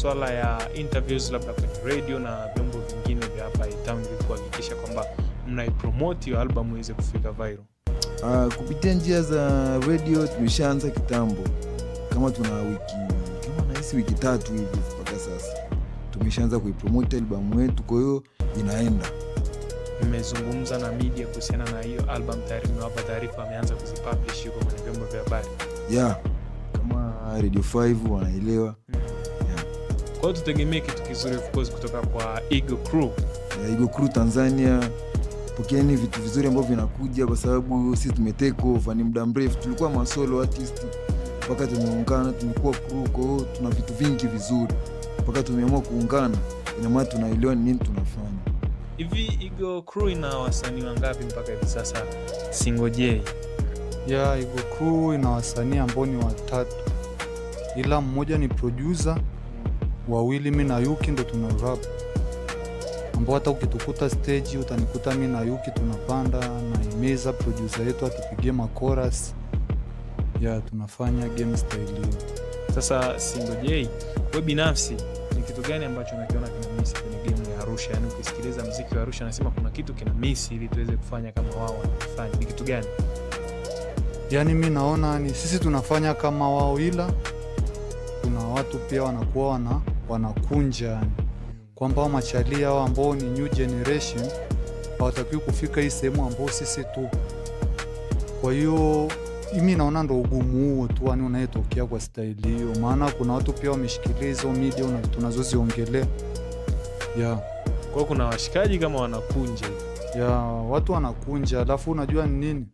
Swala ya interviews labda kwenye radio na vyombo vingine vya hapa town ili kuhakikisha kwamba mnaipromote hiyo album iweze kufika viral? Kupitia njia za radio tumeshaanza kitambo, kama tuna wiki, kama nahisi wiki 3 hivi mpaka sasa tumeshaanza kuipromote albamu yetu, kwa hiyo inaenda. Mmezungumza na media kuhusiana na hiyo album tayari, mmewapa taarifa, wameanza kuzipublish huko kwenye vyombo vya habari? Yeah, kama Radio 5 wanaelewa. Yeah. Kwa hiyo tutegemee kitu kizuri of course kutoka kwa Eagle Crew. Yeah, Eagle Crew Tanzania, pokeeni vitu vizuri ambavyo vinakuja, kwa sababu sisi tume take over, ni muda mrefu tulikuwa ma solo artist mpaka tumeungana, tumekuwa crew, kwa hiyo tuna vitu vingi vizuri mpaka tumeamua kuungana, ina maana tunaelewa ni nini tunafanya. Hivi Eagle Crew ina wasanii wangapi mpaka hivi sasa, Single J? Ya, Eagle Crew ina wasanii ambao ni 3, ila mmoja ni producer, wawili mimi na Yuki ndo tuna rap, ambao hata ukitukuta stage utanikuta mimi na Yuki tunapanda na Imeza producer yetu atupigie makoras. Ya, tunafanya game style hiyo. Sasa Single J, wewe binafsi ni kitu gani ambacho unakiona kina miss kwenye game ya Arusha? Yaani ukisikiliza muziki wa Arusha unasema kuna kitu kina miss ili tuweze kufanya kama wao wanafanya. Ni kitu gani? Yaani mimi naona ni sisi tunafanya kama wao, ila kuna watu pia wanakuwa wanakunja, yani kwamba hao machalia hao ambao ni new generation hawatakiwi kufika hii sehemu ambao sisi tupo. Kwa hiyo mimi naona ndo ugumu huo tu yani unayetokea kwa staili hiyo, maana kuna watu pia wameshikilia hizo media tunazoziongelea. Yeah. Kwa hiyo kuna washikaji kama wanakunja hivi. Yeah, watu wanakunja, alafu unajua ni nini?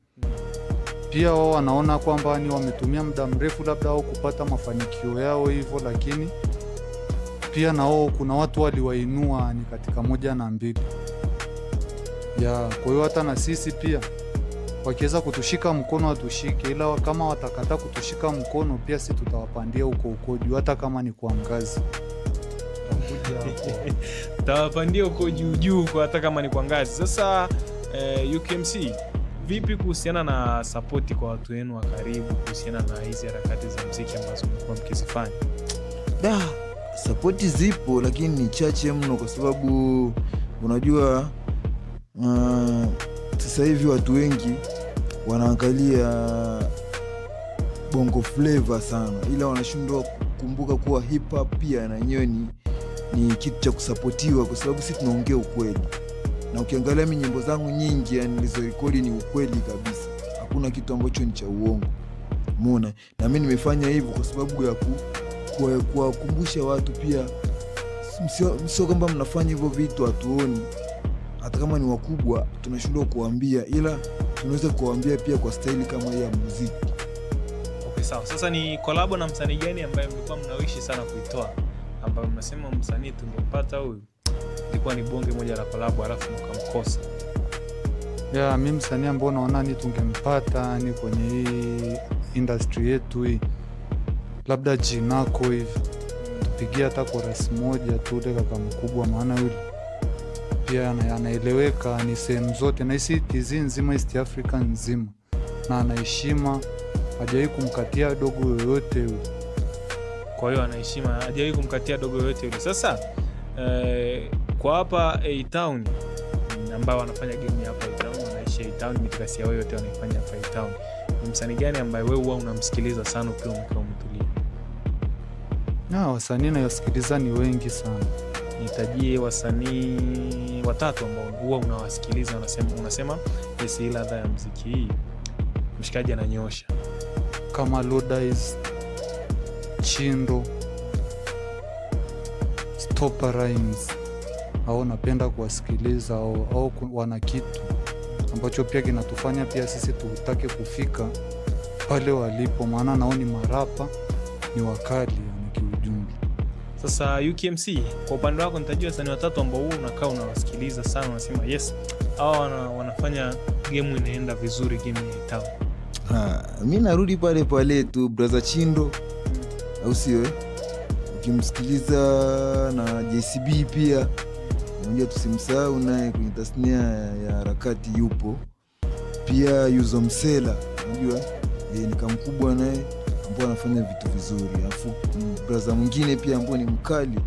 Pia wao wanaona kwamba ni wametumia muda mrefu labda wao kupata mafanikio yao hivyo, lakini pia na wao kuna watu waliwainua ni katika 1 na 2. Ya, kwa hiyo hata na sisi pia wakiweza kutushika mkono watushike, ila kama watakataa kutushika mkono pia sisi tutawapandia huko huko juu, hata kama ni kwa ngazi. Tutakuja hapo. Tutawapandia huko juu juu kwa hata kama ni kwa ngazi. Sasa UKMC, vipi kuhusiana na support kwa watu wenu wa karibu kuhusiana na hizi harakati za muziki ambazo mmekuwa mkizifanya? Da, support zipo lakini ni chache mno, kwa sababu unajua, sasa hivi watu wengi wanaangalia Bongo Flava sana, ila wanashindwa kukumbuka kuwa hip hop pia na yenyewe ni kitu cha kusapotiwa, kwa sababu sisi tunaongea ukweli. Na ukiangalia mimi nyimbo zangu nyingi yani nilizorekodi ni ukweli kabisa, hakuna kitu ambacho ni cha uongo. Umeona? Na mimi nimefanya hivyo kwa sababu ya kuwakumbusha watu pia, sio kwamba mnafanya hivyo vitu hatuoni, hata kama ni wakubwa tunashindwa kuwaambia, ila tunaweza kuwaambia pia kwa staili kama hii ya muziki. Okay, sawa. Sasa ni collab na msanii gani ambaye mlikuwa mnawishi sana kuitoa, ambaye mnasema msanii tungempata huyu ilikuwa ni bonge moja la collab alafu mkamkosa? Ya, mimi msanii ambao naona ni tungempata ni kwenye hii industry yetu hii, labda Jinako hivi, tupigie hata chorus moja tu ule kaka mkubwa, maana yule pia anaeleweka ni sehemu zote, na hisi TZ nzima, East Africa nzima, na anaheshima, hajawahi kumkatia dogo yoyote yule. Kwa hiyo anaheshima, hajawahi kumkatia dogo yoyote yule. Sasa kwa hapa A Town ambao wanafanya game ya hapa A Town, wanaishi A Town, mitikasi yao yote wanaifanya hapa A Town, ni msanii gani ambaye wewe huwa unamsikiliza sana ukiwa mkiwa umetulia? Na wasanii nayosikiliza ni wengi sana. Nitajie wasanii watatu ambao huwa unawasikiliza, unasema yes, hii ladha ya muziki hii mshikaji ananyosha. Kama Lodais, Chindo, Stopper Rhymes, au napenda kuwasikiliza au wana kitu ambacho pia kinatufanya pia sisi tutake kufika pale walipo, maana nao ni marapa, ni wakali yani kiujumla. Sasa UKMC, kwa upande wako nitajua wasanii watatu ambao wewe unakaa unawasikiliza sana, unasema yes, hawa wanafanya game inaenda vizuri, game ya town. Mi narudi pale pale tu brother Chindo, au sio? Ukimsikiliza na JCB pia, unajua tusimsahau naye kwenye tasnia ya harakati yupo. Pia Yuzo Msela, unajua yeye ni kamkubwa naye ambao anafanya vitu vizuri. Alafu braza mwingine pia ambao ni mkali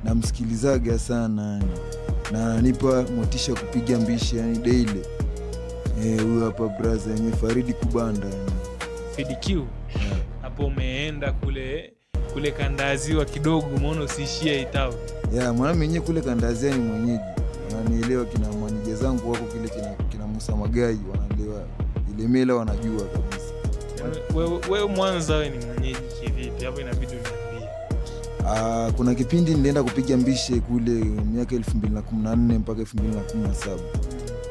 namsikilizaga sana yani, na ananipa motisha kupiga mbishi yani daily. Huyo hapa braza yenyewe Faridi Kubanda yani. FDQ Yeah. hapo umeenda kule kule kandaziwa kidogo, umeona usiishie Itawi. Ya mwanami mwenyewe kule Kandazia ni mwenyeji, wananielewa kina manija zangu wako kile kina Musa Magai wanaelewa Ilemela, wanajua kabisa. Wewe Mwanza, wewe ni mwenyeji kivipi? Hapo inabidi uniambie. Kuna kipindi nilienda kupiga mbishe kule miaka 2014 mpaka 2017.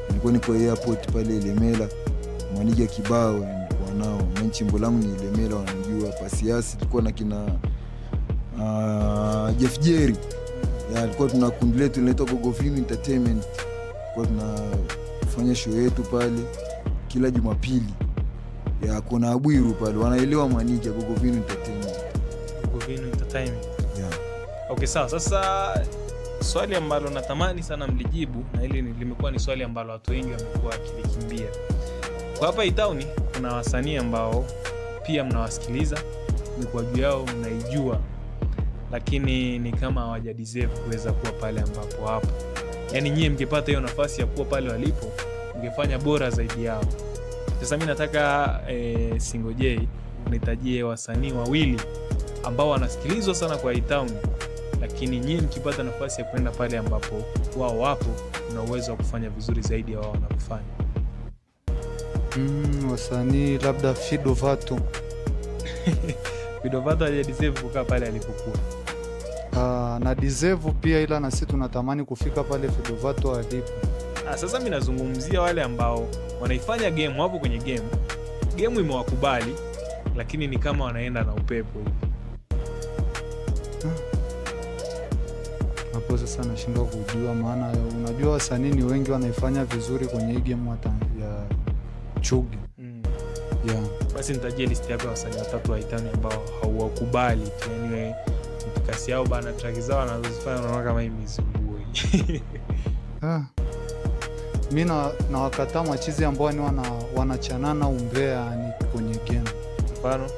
Nilikuwa niko airport pale Ilemela, manija kibao nilikuwa nao. Mimi chimbo langu ni Ilemela, wananijua. Pasiasi tulikuwa na kina Jeff Jerry. Ya, alikuwa tuna kundi letu linaitwa Gogovino Entertainment. Tulikuwa tunafanya show yetu pale kila Jumapili. Ya, kuna Abwiru pale wanaelewa manija Gogovino Entertainment. Gogovino Entertainment. Ya. Okay, sawa. Sasa swali ambalo natamani sana mlijibu, na hili limekuwa ni swali ambalo watu wengi wamekuwa wakilikimbia. Kwa hapa Itauni kuna wasanii ambao pia mnawasikiliza, mikwaju yao mnaijua, lakini ni kama hawaja deserve kuweza kuwa pale ambapo hapo. Yaani nyie mngepata hiyo nafasi ya kuwa pale walipo, mngefanya bora zaidi yao. Sasa mimi nataka Single J nitajie wasanii wawili ambao wanasikilizwa sana kwa Itauni, lakini nyie mkipata nafasi ya kwenda pale ambapo wao wapo, mna uwezo wa kufanya vizuri zaidi ya wao wanavyofanya. Wasanii labda Fido Vato. Fido Vato haja deserve kukaa pale alipokuwa. Na deserve pia, ila na sisi tunatamani kufika pale Fido Vato alipo. Sasa mimi nazungumzia wale ambao wanaifanya game, wapo kwenye game, game imewakubali, lakini ni kama wanaenda na upepo hivi. Hapo sasa nashindwa kujua, maana unajua wasanii ni wengi wanaifanya vizuri kwenye hii game hata ya Chugi. Yeah. Basi nitajie list yako ya wasanii watatu wa Itauni ambao hauwakubali tu, yani wewe kasi yao bana, track zao wanazozifanya unaona kama hii mizinguo hii. Mimi na wakataa machizi ambao ni wanachanana umbea ni kwenye game. Mfano?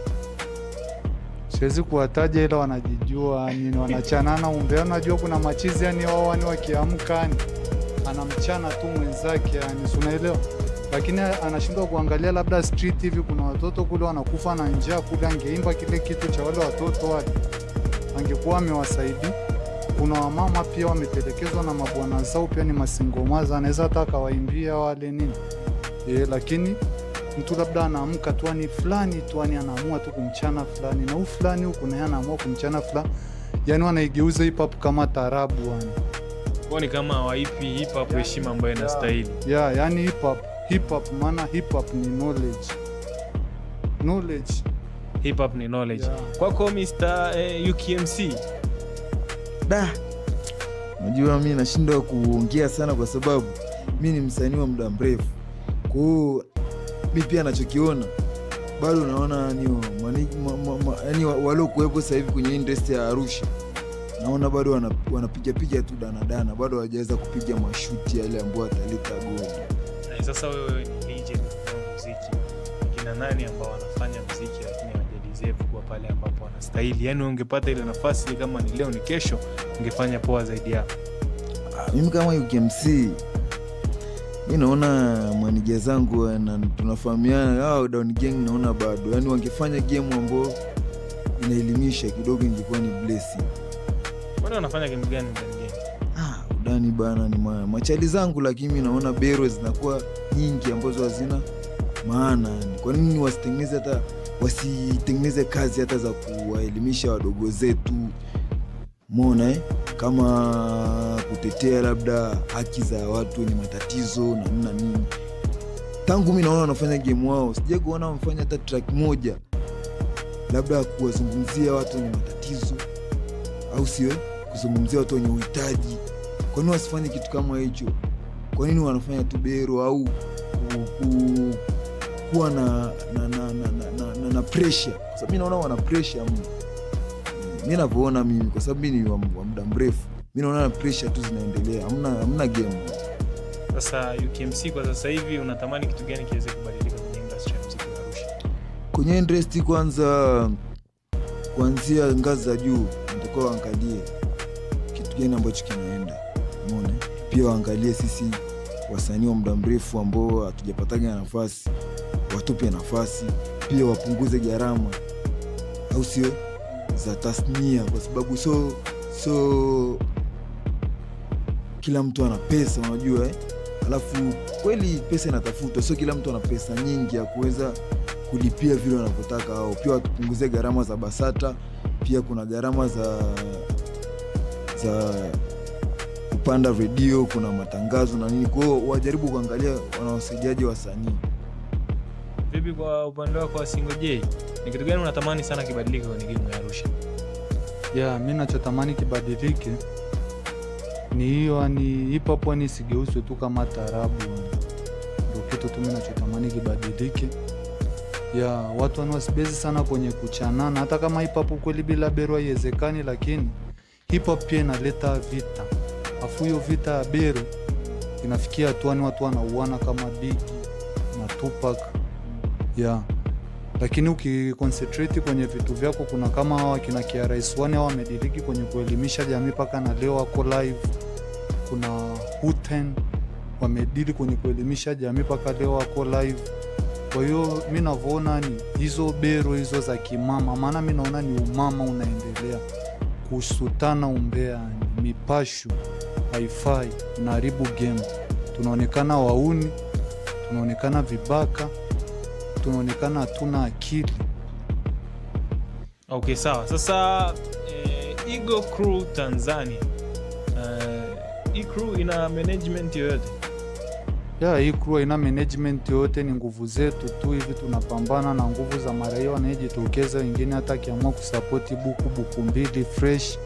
Siwezi kuwataja ila wanajijua ni wanachanana umbea. Unajua kuna machizi yani wao ni wakiamka yani anamchana tu mwenzake yani, si unaelewa? Lakini anashindwa kuangalia labda street hivi kuna watoto kule wanakufa na njaa kule, angeimba kile kitu cha wale watoto wale angekuwa amewasaidia. Kuna wamama pia wametelekezwa na mabwana zao, pia ni masingomaza, anaweza hata akawaimbia wale nini. Lakini mtu labda anaamka tu ni fulani tu ni anaamua tu kumchana fulani na huyu fulani huku naye anaamua kumchana fulani, yani wanaigeuza hip hop kama tarabu yani. Kwa ni kama hawaipi hip hop heshima ambayo inastahili. Yeah, yani hip hop, maana hip hop ni knowledge. Knowledge. Hip hop ni knowledge. Yeah. Kwako Mr. UKMC. Da. Unajua mimi nashindwa kuongea sana kwa sababu mimi ni msanii wa muda mrefu. Kwa hiyo mimi pia nachokiona bado naona ni waliokuwepo sasa hivi kwenye industry ya Arusha, naona bado wanapiga piga tu dana dana, bado hawajaweza kupiga mashuti yale ambayo ataleta goli. Sasa wewe ni legend wa muziki, kina nani ambao wanafanya muziki lakini hawajadeserve kuwa pale ambapo wanastahili? Yaani ungepata ile nafasi kama ni leo ni kesho, ungefanya poa zaidi yao. Mimi kama UKMC, mimi naona manija zangu na tunafahamiana, hao Down Gang naona bado. Yaani wangefanya game ambayo inaelimisha kidogo ingekuwa ni blessing. Mbona wanafanya game gani Down Gang? Udani bana ni machali zangu, lakini mimi naona bero zinakuwa nyingi ambazo hazina maana. Kwa nini wasitengeneze hata wasitengeneze kazi hata za kuwaelimisha wadogo zetu? Umeona Kama kutetea labda haki za watu wenye matatizo na nini na nini. Tangu mimi naona wanafanya game wao, sijai kuona wamefanya hata track moja labda kuwazungumzia watu wenye matatizo, au sio kuzungumzia watu wenye uhitaji. Kwa nini wasifanye kitu kama hicho? Kwa nini wanafanya tu bero au kuwa na pressure? Kwa sababu mimi naona wana pressure mno. Mimi ninavyoona mimi, kwa sababu mimi ni wa muda mrefu, mimi naona pressure tu zinaendelea, hamna game. Sasa UKMC kwa sasa hivi unatamani kitu gani kiweze kubadilika kwenye industry ya muziki wa Arusha? Kwenye industry kwanza, kuanzia ngazi za juu natakiwa waangalie kitu gani ambacho kinaenda, umeona. Pia waangalie sisi wasanii wa muda mrefu ambao hatujapataga nafasi, watupe nafasi pia, wapunguze gharama, au sio, za tasnia, kwa sababu so kila mtu ana pesa, unajua eh? Alafu kweli pesa inatafutwa, sio kila mtu ana pesa nyingi ya kuweza kulipia vile wanavyotaka au pia watupunguzie gharama za BASATA. Pia kuna gharama za kupanda redio, kuna matangazo na nini. Kwa hiyo wajaribu kuangalia wanawasaidiaje wasanii. Vipi kwa upande wako wa Single J, ni kitu gani unatamani sana kibadilike kwenye game ya Arusha? Ya, mi nachotamani kibadilike ni hiyo, ni hip hop yani isigeuzwe tu kama taarabu yani. Ndio kitu tu mi nachotamani kibadilike. Ya, watu yani wasibezi sana kwenye kuchanana, hata kama hip hop kweli bila bero haiwezekani, lakini hip hop pia inaleta vita, afu hiyo vita ya bero inafikia hatua ni watu wanauana kama Biggie na Tupac ya lakini ukiconcentrate kwenye vitu vyako, kuna kama hawa kina KRS-One hao wamediriki kwenye kuelimisha jamii mpaka na leo wako live. Kuna Huten wamedili kwenye kuelimisha jamii mpaka leo wako live. Kwa hiyo mi navyoona ni hizo bero hizo za kimama, maana mi naona ni umama unaendelea kusutana umbea, ni mipashu haifai, unaharibu game. Tunaonekana wauni, tunaonekana vibaka, tunaonekana hatuna akili. Okay, sawa. Sasa Eagle Crew Tanzania, hii crew ina management yoyote? Ya, hii crew haina management yoyote, ni nguvu zetu tu hivi tunapambana na nguvu za maraia wanayejitokeza. Wengine hata akiamua kusapoti buku buku mbili fresh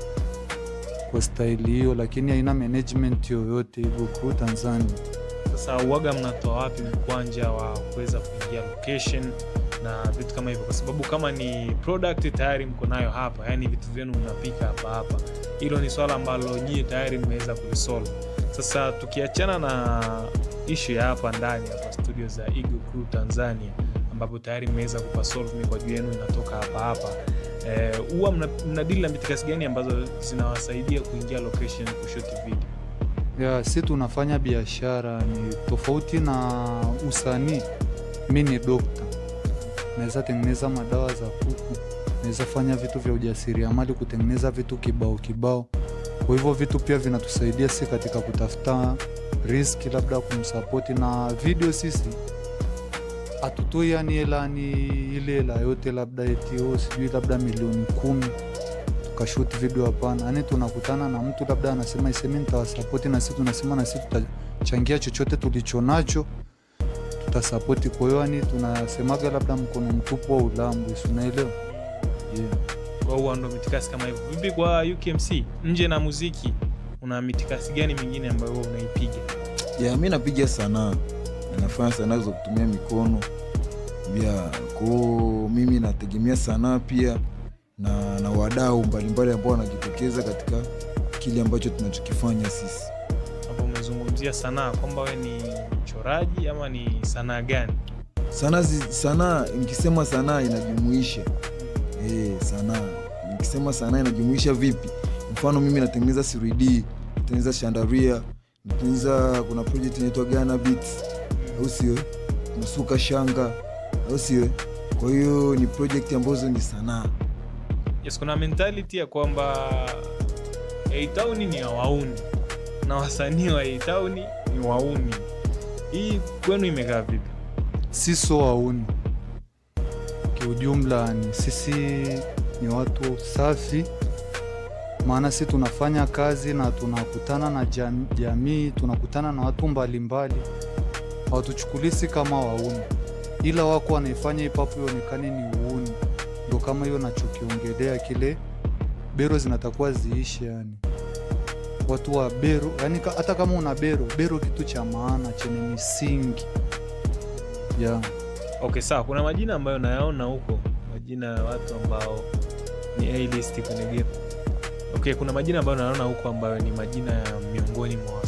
kwa staili hiyo, lakini haina management yoyote Eagle Crew Tanzania. Sasa uwaga mnatoa wapi mkwanja wa kuweza kuingia location na vitu kama hivyo? Kwa sababu kama ni product tayari mko nayo hapa, yani vitu vyenu mnapika hapa hapa, hilo ni swala ambalo nyie tayari mmeweza kulisolve. Sasa tukiachana na issue ya hapa ndani hapa studio za Eagle Crew Tanzania, ambapo tayari mmeweza kupasolve mikwaju yenu inatoka hapa hapa, huwa mnadili na mitikasi gani ambazo zinawasaidia kuingia location kushoot video? Ya, si tunafanya biashara ni tofauti na usanii. Mi ni dokta, naweza tengeneza madawa za kuku, naweza fanya vitu vya ujasiriamali, kutengeneza vitu kibao kibao. Kwa hivyo vitu pia vinatusaidia si katika kutafuta riski, labda kumsapoti na video. Sisi hatutoi yani hela ni ile hela yote, labda eti oh, sijui labda milioni 10 tukashoot video, hapana. Yani tunakutana na mtu labda anasema isemi nitawasapoti, na sisi tunasema na sisi tutachangia chochote tulichonacho tutasapoti. Kwa hiyo yani tunasemaga labda mkono mtupu wa ulambwe, si unaelewa? Yeah. Kwa huwa ndo mitikasi kama hivyo. Vipi kwa UKMC, nje na muziki, una mitikasi gani mingine ambayo wewe unaipiga? Ya, mi napiga sanaa, nafanya sanaa za kutumia mikono ya koo. Mimi nategemea sanaa pia na wadau mbalimbali ambao wanajitokeza katika kile ambacho tunachokifanya sisi. Hapo umezungumzia sanaa kwamba wewe ni mchoraji ama ni sanaa gani? Sanaa nikisema sanaa inajumuisha sanaa nikisema sanaa inajumuisha vipi? Mfano mimi natengeneza 3D, natengeneza shandaria, natengeneza, kuna project inaitwa Ghana Beats, au sio? Nasuka shanga, au sio? Kwa hiyo ni project ambazo ni sanaa. Yes, kuna mentality ya kwamba A-Town ni ya wauni na wasanii wa A-Town ni wauni. Hii kwenu imekaa vipi? Sisi sio wauni kiujumla, ni sisi ni watu safi, maana si tunafanya kazi na tunakutana na jamii, tunakutana na watu mbalimbali, hawatuchukulisi kama wauni, ila wako wanaifanya hip hop ionekane ni uuni. Ndo kama hiyo nachokiongelea kile bero zinatakuwa ziishe, yani watu wa bero, yani hata kama una bero, bero kitu cha maana chenye misingi yeah. Okay, sawa. Kuna majina ambayo nayaona huko, majina ya watu ambao ni A-list kwenye game. Okay, kuna majina ambayo nayaona huko ambayo ni majina ya miongoni mwa